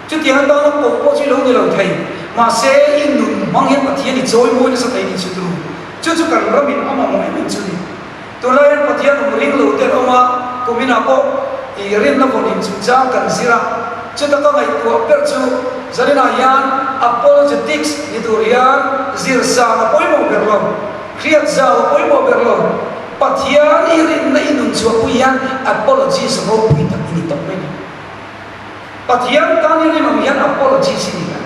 Chutiang atana koh pawh chu i lo ni lo thei. Mahse i nun hmang hian Pathian i chawi mawi nasa thei ni chu turu. Chu chu kan ramin a mamawh em em chu ni. Tunlai hian Pathian awm ring lo te an awm a, kuminah pawh i rinna vawn in chungchang kan zir a. Chuta ka ngaihtuah ber chu zaninah hian apologetics ni tur hian zir sang a pawimawh ber lo. Hriat zau a pawimawh ber lo. Pathian i rinna i nun chhuahpui hian apologist ropui tak i ni tawp mai ni. Pathian tan i rinawm hian apologist i ni mai.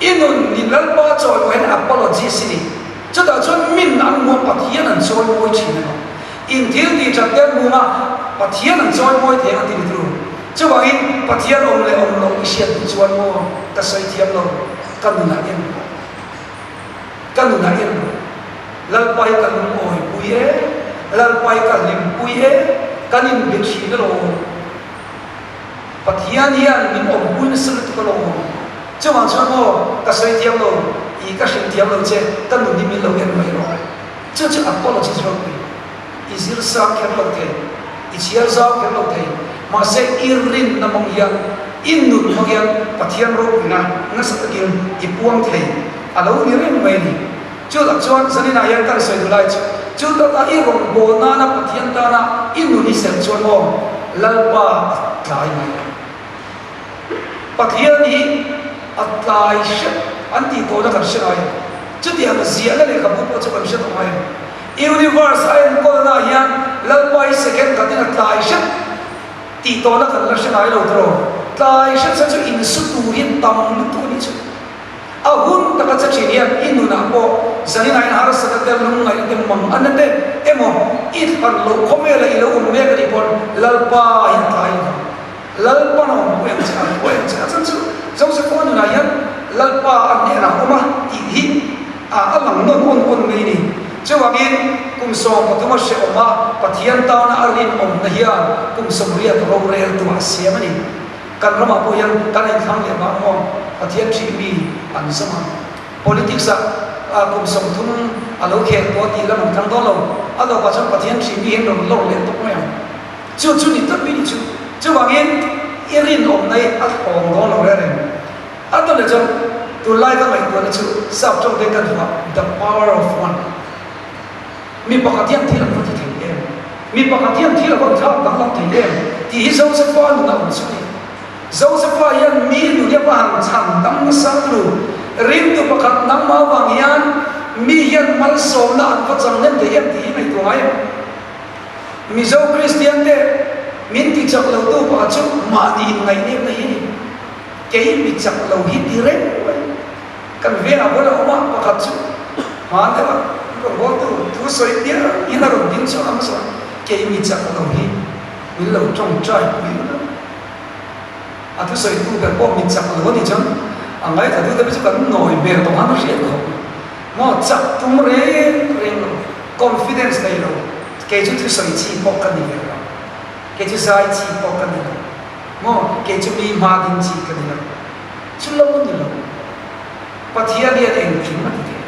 I nun ni Lalpa chawimawi hian apologist i ni. Chutah chuan min an hmu a, Pathian an chawimawi thin emaw. In thil tih that te an hmu a, Pathian an chawimawi thei ang a ti ni turu. Chuvangin Pathian awm leh awm loh i hriat duh chuan maw ka sawi thiam lo, ka nunah en rawh. Ka nunah en rawh. Lalpa hi ka lungawi pui e, Lalpa hi ka hlim pui e, kan inbe thin alawm. Pathian hian min awmpui nasa lutuk alawm. Chuvang chuan maw, ka sawi thiam lo, i ka hrilh thiam lo che, ka nun hi min lo en mai rawh. Chu chu apology chu ropui. I zir sang kher lo thei, i chhiar zau kher lo thei, mahse i rinna hmang hian, i nun hmang hian Pathian ropuina nasa takin i puang thei a lo ni reng mai a ni. Chu tak chuan zaninah hian kan sawi duh lai chu, chu taka i rawngbâwl nana Pathian tana i nun i serh chuan maw Lalpa a tlai mai ang. Pathian hi a tlai hrep an tih tawhna kan hre ngai ang. Chutiang ziahna lehkhabu pawh chu kan hre tawh ngai ang. Universe a enkawlna ah hian Lalpa hi second khatin a tlai hrep tih tawhna kan la hre ngai lo tawh. Tlai hrep sa chu insu tur hi tam lutuk a nih chu. A hun taka che thin hian i nunah pawh zanin ah hian harsatna te, lungngaihna te, manganna te emaw i thlan loh khawvela i lo awm mek a nih pawn Lalpa hi a tlai lo vang. Lalpa na awm pawh ang che, an pawh ang che. A chhan chu Joseph-a nunah hian Lalpa a hnenah a awm a tih hi a lang nawn awn awn mai a ni. Chuvangin kum 13 a hrehawm a, Pathian tana a rinawmna hian kum 80 rorel tuah a siam a ni. Kan ramah pawh hian kan inthlang leh vang maw? Pathian ṭhih mi an zawm ang. Politics ah kum 30 a lo khel tawh tih lam an thlang dawn lo. A tawpah chuan Pathian ṭhih mi hian rawn lawr leh tawp mai ang. Chu chu ni tlat mai ni chu. Chuvangin i rinawmna hi a hlawm dawn lo reng reng. A tawleh chuan tunlai ka ngaihtuahna chu sap tawng te kan hmuh a, the power of one. Mi pakhat hian thil an va ti thei em? Mi pakhat hian thil a va thlak danglam thei em? Tih hi Josepha nuna awm chu a ni. Josepha hian mi nun hi a va han chhan dam nasa tlu. Ringtu pakhat nangmah avang hian mi hian malsawmna an va chang hnem thei em tih hi ngaihtuah ngai em? Mizo Kristian te min ti chak lo tu pakhat chu mahni in ngaihnepna hi a ni. Kei mi chak lo hi ti reng mai. Kan vengah pawn a awm a, pakhat chu hman deuh a rawn haw tu thu sawi piang in a rawn ding chhuak a hmasa kei mi chak lo hi min lo tawngtai pui ula. A thusawi tu ber pawh mi chak lo a ni chuan a ngaithla tu te pawh chu kan nawi hmel tawh khan a hriat khawp. Maw chak tum reng reng lo, confidence nei lo, kei chu thusawi chi pawh ka ni ve lo, kei chu zai chi pawh ka ni lo, maw kei chu mi hma ding chi ka ni lo, chu lo a ni lo. Pathian hian engkim a ti thei,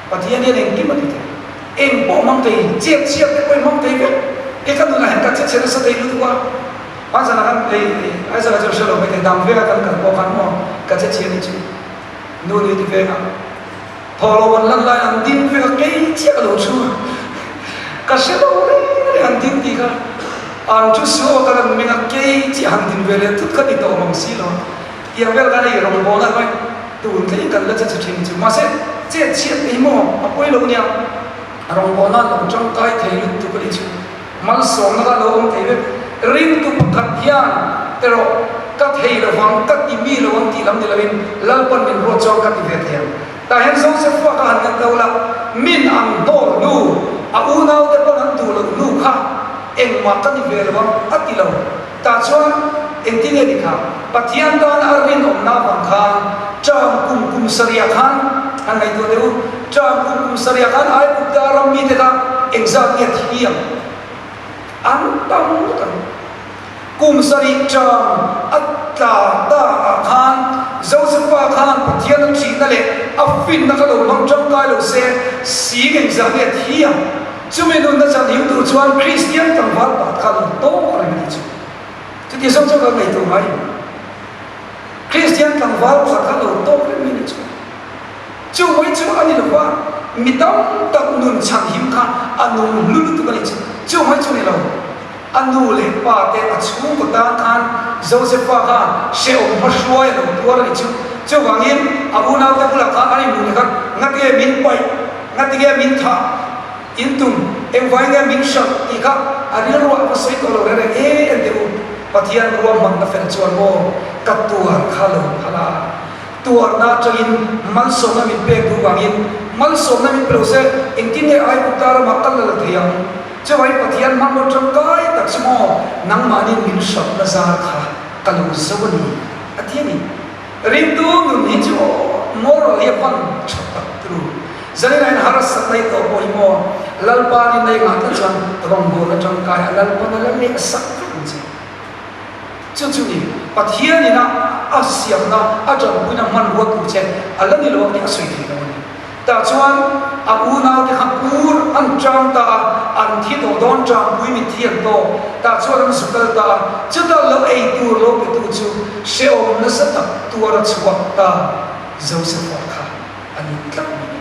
Pathian hian engkim a ti thei, eng pawh hmang thei, chet chhiat te pawh i hmang thei vek, e ka nunah hian ka che chhe nasa thei lutuk a, hmanzan ah khan ei Aizawl ah chuan hre lo mai thei, dam vek a kan kal pawh khan maw ka che chhia ni chu. Nu nui ti veng a, thaw lo an lan lai an ding vek a, kei chiah ka lo thu a, ka hre lo reng reng an ding tih kha, an thu suau a ka lan meng a, kei chiah han din ve leh tut kha ni tawh mang si lo a, tiang vel khan hei rawngbawlna hnuai tun thleng kan la che chhe thin chu, mahse chet chhiat te hi maw a pawi lo nia, rawngbawlna lo tangkai thei lutuk a ni chu. Malsawmna kha a lo awm thei vek. Ringtu pakhat hian erawh ka thei lovang, ka ti mi lovang tih lam ni loin Lalpan min ruat chuan ka ti ve thei ang. Tah hian Joseph pawh kha han ngat lo la, min an hnawl hnu, a unaute pawn an duh loh hnu kha engmah ka ni ve lovang a ti lo. Tah chuan engtin nge ni kha? Pathian tana a rinawmna avang khan ṭam kum kum sarihah khan han ngaihtuah teh u, ṭam kum kum sarihah khan Aigupta ram mite kha engzat nge thi ang? An tam ngawt ang. Kum sarih ṭam a tla ta ah khan Josefa khan Pathian a ṭhihna leh a finna kha lo hmang ṭangkai lo se, sing engzat nge thi ang? Chumi nunna chan him tur chuan Kristian tlangval pakhat kha lo tawk reng a ni chu. Chuti zawng chuan kan ngaihtuah ngai lo. Kristian tlangval pakhat kha lo tawk reng mai a ni chu. Chu mai chu a ni lo va, mi tam tak nun chhan him kha a nung hlu lutuk a ni chu. Chu mai chu a ni lo. A nu leh pa te a chhungkaw tan khan Josefa khan hrehawm hmahruai a lo tuar a ni chu. Chuvangin a unaute bulah khan an inhmuh leh khan, Ngatinge min paih? Ngatinge min thah? In tum engvai nge min hralh? tih kha a rilruah a va sawi tawh lo reng reng e en teh u. Pathian ruahmanna fel chuan maw ka tuar kha lo phal a, tuarna atangin malsawmna min pek duh vangin malsawmna min pe lo se engtin nge Aigupta ramah ka lal thei ang? Chuvangin Pathian hmanraw tangkai tak chu maw nangmahnin min hralhna zar kha ka lo zo a ni a ti a ni. Ringtu nun hi chu moral hi a hman tha tak turu. Zaninah in harsatna i tawh pawh hi maw Lalpa rinna i ngah tlat chuan rawngbawlna tangkai a Lalpan a la leh sak vek ang che. Chu chu ni Pathianin a a siamna a tanpuina hmanrua tur che a la ni lo ang tih a sawi thei lo a ni. Tah chuan a unaute kha pur an chang ta a, an thi tawh dawn changpui mitthi an tawk. Tah chuan an zu kal ta a, chuta lo ei tur lo petu chu hrehawm nasa tak tuar a chhuak ta Josefa kha a ni tlat mai.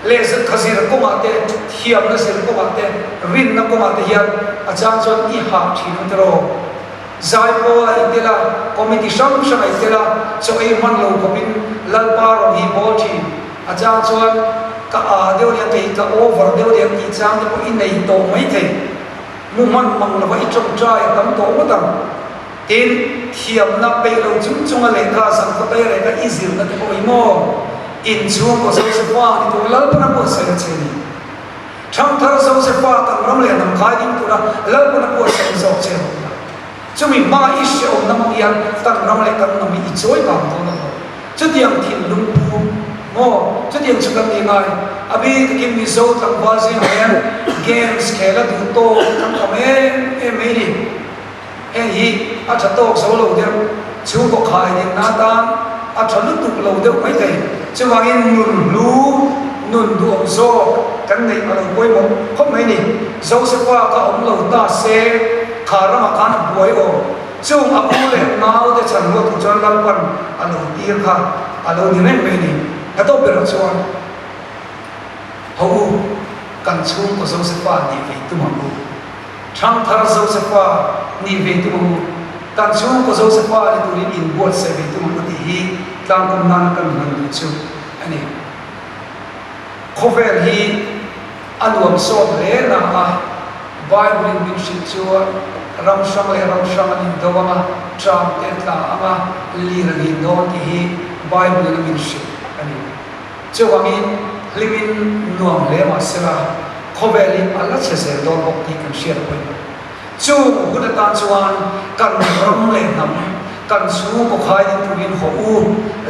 Leh kha zir kawngah te, thiamna zir kawngah te, rinna kawngah te hian a chang chuan i hah thin ang tiraw? Zaipawl a intel a, committee hrang hrang a intel a, chaw ei hman lo khawpin Lalpa rawn hi bawl thin. A chang chuan ka aa deuh nia, kei ka over deuh nia tih chang te pawh i nei tawh mai thei. Mu hman mang lova i tawngtai a tam tawh ngawt ang. Tin, thiamna peih lo chung chunga lehkha zangkhawtai reka i zirna te pawh i maw? Inchhungkaw Josefa ni tur Lalpana buatsaih a che ni. Thangthar Josefa kan ram leh hnam khai ding tura Lalpana buatsaih zawk che rawh ila. Chumi hmaa i hrehawmna hmang hian kan ram leh kan hnam hi i chawi vang dawn a lo. Chutiang thinlung pu maw? Chutiang chu kan ni ngai. A bik takin Mizo tlangval zingah hian games khel a duh tawk kan tam em em mai ni. Heng hi a tha tawk zo lo deuh, chhungkaw khai dinna atan a tha lutuk lo deuh mai thei. Chuvangin nun hlu, nun duhawm zawk kan neih a lo pawimawh khawp mai ni. Josefa kha awm lo ta se, kha ramah khan a buai awm. Chung a u leh naute chhan ruat tur chuan Lalpan a lo tir kha a lo ni reng mai ni. Ka tawp berah chuan ho u, kan chhungkaw Josefa nih ve tum ang u. Thangthar Josefa nih ve tum ang u, kan chhungkaw Josefa ni turin inbuatsaih ve tum ang u tih hi tlangkawm nana kan hman duh chu a ni. Khawvel hi a nuam sawt hle na a, Bible in min hrilh chuan ram hrang leh ram hrang an indo ang a, tram te a tla ang a, lir a nghin dawn tih hi Bible in a min hrilh a ni. Chuvangin hlimin nuam hle mah sela, khawvel hi a la chhe zel dawn bawk tih kan hriat pawimawh. Chung hun atan chuan kan ram leh hnam, kan chhungkaw khai ding turin haw u,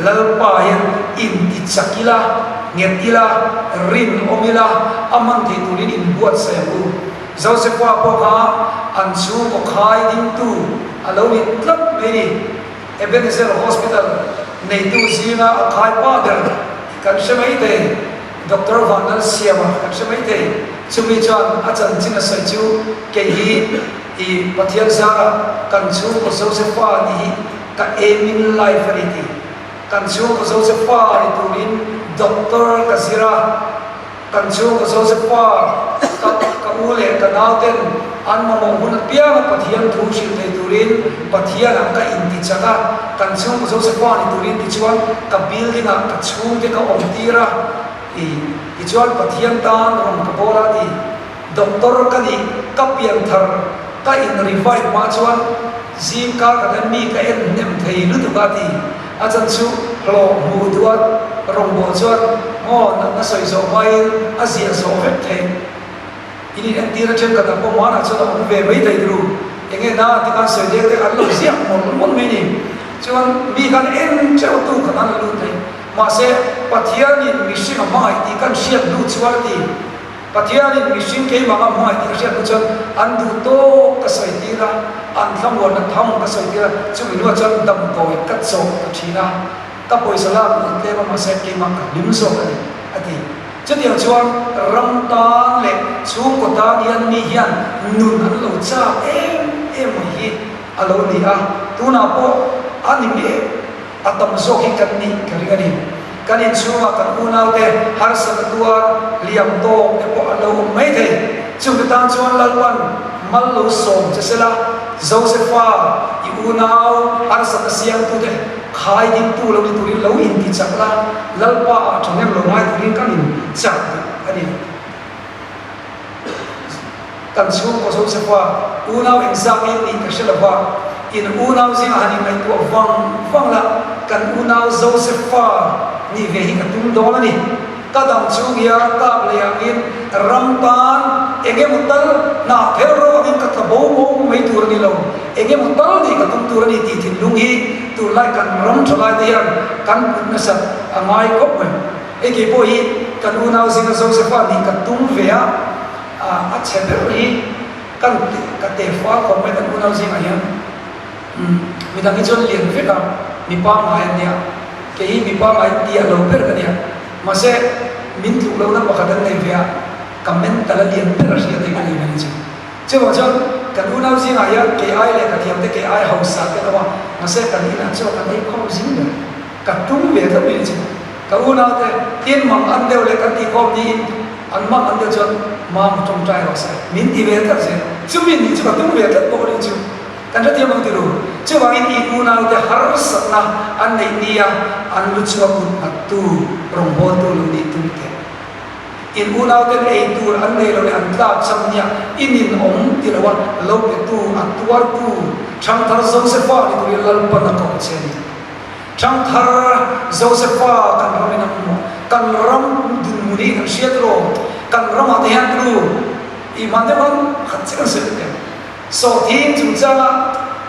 Lalpa hian inti chak ila, nghet ila, rinawm ila, a hman thei turin inbuatsaih ang u. Josefa pawh kha an chhungkaw khai dingtu a lo ni tlat mai ni. Ebenezer Hospital neitu zinga a khai pa ber kan hre mai thei, Doctor Vanlalsiama kan hre mai thei. Chumi chuan a chanchin a sawi chu kei hi i Pathian zarah kan chhungkaw Josefa nih hi ka aim in life a ni ti. Kan chhungkaw Josefa ni turin Doctor ka zir a. Kan chhungkaw Josefa, ka ka u leh ka nauten an mamawh hun apianga Pathian thu hrilh thei turin Pathianah ka inti chak a, kan chhungkaw Josefa ni turin tichuan ka building-ah ka chhungte ka awm tir a, ti tichuan Pathian tan rawn ka bawl a ti. Doctor ka nih, ka pianthar, ka in revive hma chuan zingkar ka hian mi ka en hnem thei lutuk a ti. A chan chu hlawh hmuh duh a rawngbâwl chuan maw natna sawi zawh hmain a ziah zawh vek theih. In in entir a thenkhat ang pawh hmanah chuan a awm ve mai thei turu. Enge na ti khan sawi dek dek an lo ziah mawlh mawlh mai ni. Chuan mi khan en teuh tu khat an la lut thei. Mahse Pathianin mihring a hmangaih tih kan hriat hnu chuan a ti. Pathianin mihring keimah a hmangaih tih ka hriat hnu chuan an duh tawk ka sawi tir a, an thlamuanna tham ka sawi tir a, chumi hnuah chuan damdawi ka chawh ta thin a, ka pawisa lak luh tlem a mahse keimah ka hlim zawk a ni, a ti. Chutiang chuan ram tan leh chhungkaw tan hian mi hian nun an lo chak em em mai hi a lo ni a, tunah pawh a ni mek. A tam zawk hi kan nih ka ring a ni. Kan inchhungah kan unaute harsatna tuar hliam tawk te pawh an lo awm mai thei. Chungte tan chuan Lalpan mal lo sawm che sela, Josefa i unau harsatna siamtute khai dingtu lo ni turin lo inti chak la, Lalpa ah thahnem lo ngai turin kan in chak duh a ni. Kan chhungkaw Josefa unau engzah nge nih ka hre lo va, in unau zingah han inngaihtuah vang vang la, kan unau Josefa nih ve hi ka tum dawn a ni. Ka dam chhung hian kap leh angin ram tan eng emaw tal hnah phel ro angin ka tla bo bo mai tur a ni lo, eng emaw tal nih ka tum tur a ni tih thinlung hi tunlai kan ram tha lai te hian kan put nasat a ngai khawp mai. Hei kei pawh hi kan unau zinga Josefa nih ka tum ve a. A chhe ber hi kan ka te fal khawp mai kan unau zingah hian midang hi chuan lian vek a mi pangngai an nia kei hi mi pangngai tia lo ber ka nia mahse min tluk lohna pakhat an nei ve a ka mental a lian ber a hria te ka nei ve ni chu chuvang chuan kan unau zingah hian kei ai leh ka thiam te kei ai hausa te an awm a mahse kan inah chaw kan ei khawm zing ber ka tum ve tlat mai ni chu. Ka unaute tin mang an deuh leh kan tih khawm niin an mang an deuh chuan mam tawngtai rawh se min ti ve tlat zel. Chumi nih chu ka tum ve tlat bawk a nih chu. Kan hrethiam ang ti ru. Chuvangin i unaute harsatna an neih nia an lu chhuak kut nghattu rawngbawltu lo nih tum teh. In unauten ei tur an nei lo leh an tlak cham nia i ninawm ti lo a lo petu a tuartu Thangthar Josefa ni turin Lalpan a koh che a ni. Ṭhangthar Josefa kan ram in a hmu a, kan ram dinhmun hi kan hriat rawh, kan ramah te hian tlu i hman deuh khan khat chiah kan sawi vek em? Sawhthing chungchanga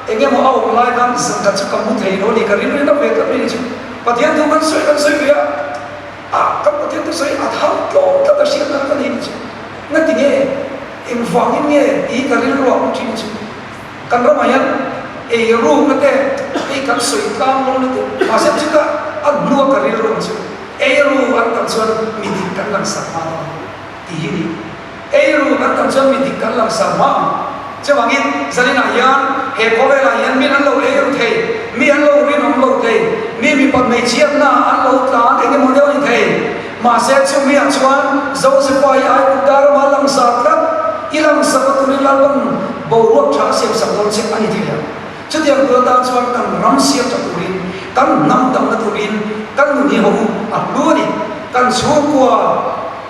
eng emaw a awm lai khan zan khat chu ka mu thei lo a ni, ka rilru in a ve tlat mai ni chu. Pathian thu kan sawi kan sawi ve a, ah kan Pathian thu sawi a thar tlawm tlat a hriatna ka nei ni chu. Ngati nge? Engvangin nge tih hi ka rilru ah awm ṭhin ni chu. Kan ramah hian ei rukna te hei kan sawi tlang lo lutuk, mahse chutah a hnua ka rilru ang chu ei ru an tam chuan mi dik kan langsar hma dawn tih hi ni. Ei ru kan tam chuan mi dik kan langsar hma ang. Chuvangin zaninah hian he khawvelah hian min an lo ei ru thei, mi an lo rinawm lo thei, mi mipat hmeichhiatna an lo tlan eng emaw deuh a ni thei. Mahse chumiah chuan Josefa hi Aigupta rama langsar tlat i langsarna turin Lalpan boruak tha a siamsak dawn che a ni thei ang. Chutiang tur atan chuan kan ram siam tha turin, kan hnam damna turin kan nun hi ho a hlu a ni. Kan chhungkua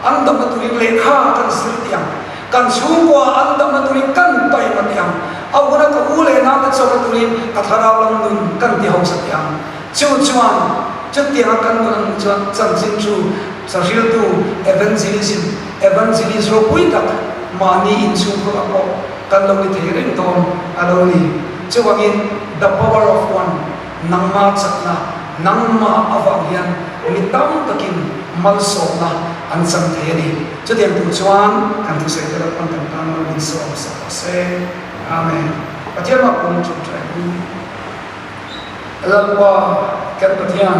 an damna turin lehkha kan zir tih ang. Kan chhungkua an damna turin kan taima tih ang. A huna ka u leh naute chawlhna turin ka thlarau lam nun kan ti hausa tih ang. Chu chuan chutianga kan nun a hmuh chuan chanchin chu chahriltu evangelism, evangelist ropui tak mahni inchhungkhurah pawh kan lo ni thei reng dawn a lo ni. Chuvangin the power of one, nangma chakna, nangma avang hian mi tam takin malsawmna an chang thei a ni. Chutiang tur chuan kan thusawi te Lalpan kan tan mal min sawm sak rawh se. Amen. Pathian mah pum ṭawngṭai hu. Lalpa kan Pathian,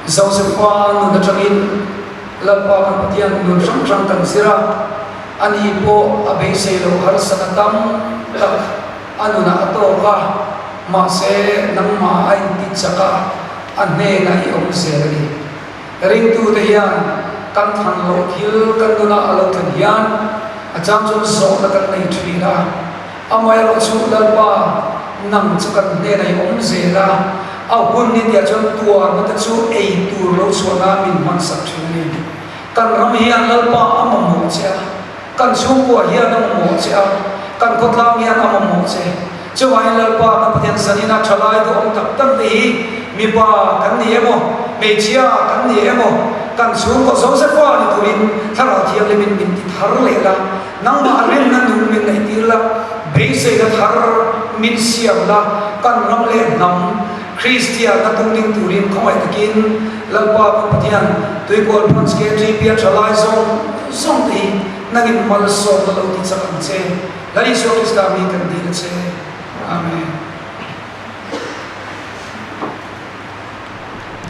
Josefa nun atangin Lalpa kan Pathian nun hrang hrang kan zir a, ani pawh a beisei loh harsatna tam tak a nunah a tawk a, mahse nangmah a inti chak a, a hnenah i awm zel a ni. Ringtute hian kan thlan loh thil kan nunah a lo thlen hian a chang chuan zawhna kan nei thin a, Amaherawh chu Lalpa, nang chu kan hnenah i awm zel a, a hun ni tia chuan tuarna te chu ei tur lo chhuah nan min hmansak thin a ni. Kan ram hian Lalpa a mamawh che a. Kan chhungkua hian a mamawh che a, kan khawtlang hian a mamawh che. Chuvangin Lalpa kan Pathian zanina thalai duhawm tak tak te hi mipa kan ni emaw, hmeichhia kan ni emaw, kan chhungkaw Josefa ni turin Thlarau Thianghlimin min ti thar leh la, nangmah rinna nung min neihtir la, beiseina thar min siam la, kan ram leh hnam Kristianna tung ding turin khawngaih takin Lalpa kan Pathian Tuikual Branch KTP a thalai zawng zawng te hi nangin malsawmna lo ti chak ang che. Lal Isua Krista mi kan dil a che. Amen.